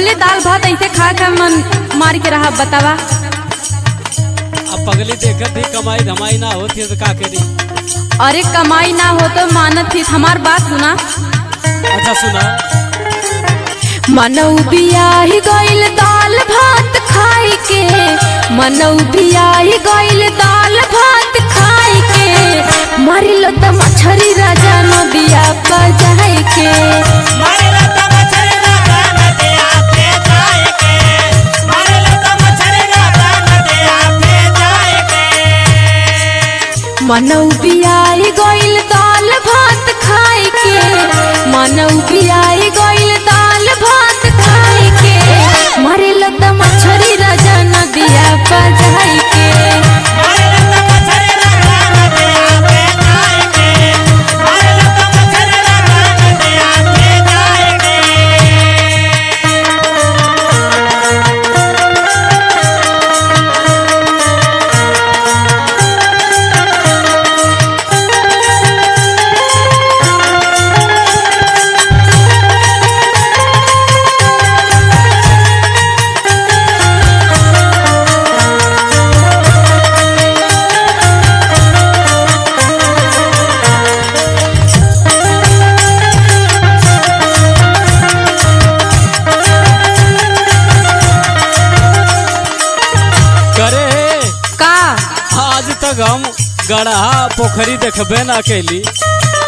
कबले दाल भात ऐसे खा के मन मार के रहा बतावा। अब पगली देखत ही कमाई धमाई ना होती है तो का करी? अरे कमाई ना हो तो मानत थी, हमार बात सुना। अच्छा सुना। मनऊ बियाही गइल दाल भात खाई के, मनऊ बियाही गइल दाल भात खाई के, मारिलो त मछरी राजा नदिया पर जाई के। मनऊ बियाही गइल दाल भात खाई के, मनऊ बियाही गइल दाल भात खाई के, मारिलो त मछरी राजा नदिया पर जाई के। करे का? आज तक हम गढ़ा पोखरी देखबे ना कैली,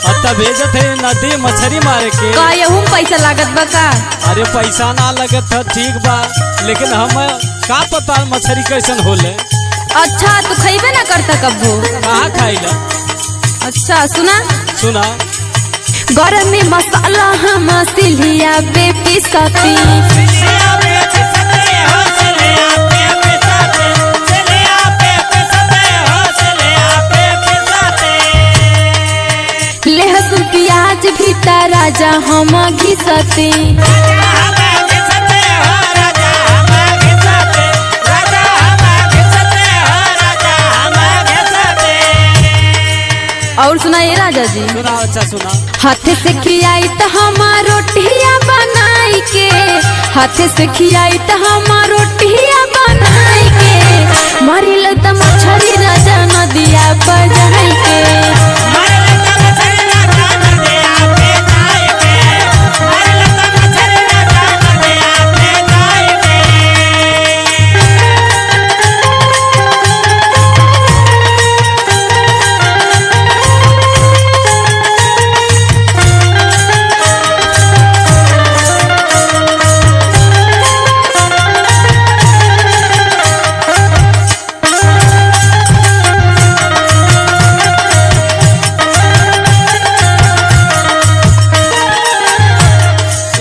अब भेजत है नदी मछरी मारे के। का यहू में पैसा लागत बा का? अरे पैसा ना लगत है ठीक बा, लेकिन हम का पता मछरी कैसन होले। अच्छा तू खइबे ना करता कब्बो? कहाँ खाइला। अच्छा सुना। सुना। गरम में मसाला हम सिलिया पे पिसती, लहसुन प्याज भी राजा हम घिसती। और सुना ये राजा जी। सुना। अच्छा सुना। हाथ से खियाई त हमार रोटिया बनाई के, हाथ से खियाई त हमार रोटिया बनाई के, मारिल त मछरी राजा नदिया पर जाई के।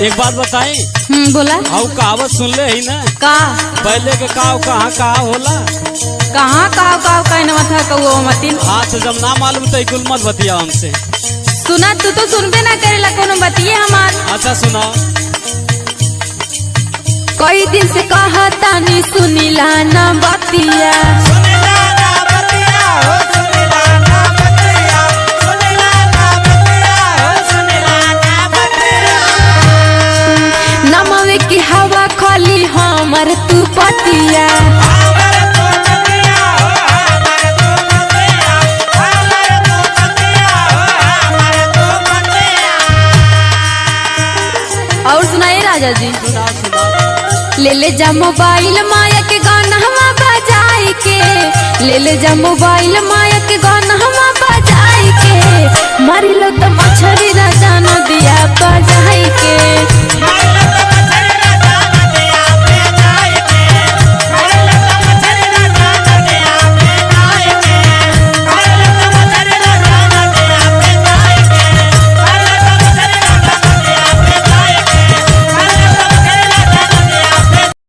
एक बात बताई? बोला। हाउ कहावत सुन ले ही ना? का? पहले के काव कहाँ कहाँ होला। कहाँ कहाँ कहाँ कहना था कौआ मतिन? हाँ तो जब ना मालूम तो कुल मत बतिया हमसे। सुना तू तो सुनबे ना करेला कोनो बतिये हमार। अच्छा सुना। कई दिन से कहतानी सुनीला ना बतिया, नमवे की हवा खाली हमर तू पतिया। और सुनाए राजा जी। सुना सुना। ले ले जा मोबाइल माया के गाना हमा बजाई के, ले ले जा मोबाइल माया के गाना हमा बजाई के, मारिलो त मछरी राजा नदिया बजाई के।